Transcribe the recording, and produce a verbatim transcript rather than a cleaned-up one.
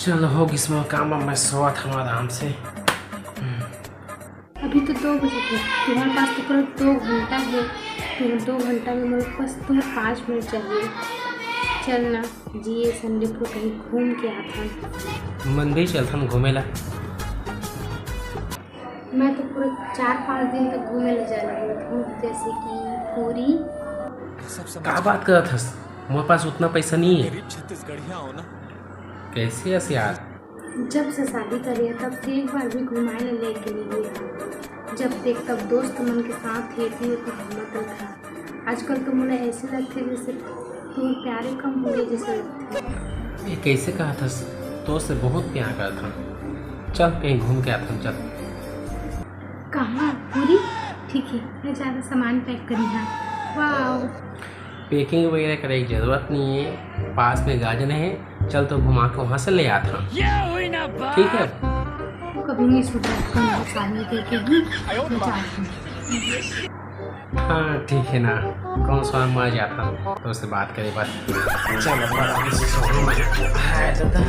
चलो, हो गिस मोर काम, अब मैं सोवत हंव आराम से। अभी तो दो बजे थे, तुम्हारे पास तो पूरा दो घंटा है। तुम दो घंटा में मेरे पास तुम्हें पाँच मिनट चाहिए। चल ना, जिए संडे को कहीं घूम के आथन। मन भी चलथन घूमे ला। मैं तो पूरा चार पाँच दिन तक घूमे ले जाने वाला हूँ, जैसे कि पूरी। का बात करत हस? मोर पास उतना पैसा नहीं है। गरीब छत्तीसगढ़िया हो ना। कैसे हस यार? जब से शादी करे है, तब से एक बार भी घुमाए ला लेके नहीं गया। जब देख तब दोस्त मन के साथ हेती होती घूमत रहा। आजकल तो मोला ऐसे लगथे जैसे तोर प्यारे कम हो गए जैसे लगथे। ये कैसे कहत हस? तो से बहुत प्यार करत हन। चल, कहीं घूम के आथन, चल। कहाँ? पूरी? ठीक है, मैं ज़्यादा सामान पैक करी हाँ। वाह। पैकिंग वगैरह करे की जरूरत नहीं है, पास में गार्डन है, चल तो घुमा के वहाँ से ले आथन। ठीक है। कभी नहीं सुधरा, कौन सामने देखे ही मैं जाती हूँ। हाँ, ठीक है ना, कौन सा मैं जाता हूँ तो उससे बात करे बस। चलो, बड़ा किसी से हो मजा। हाय दादा।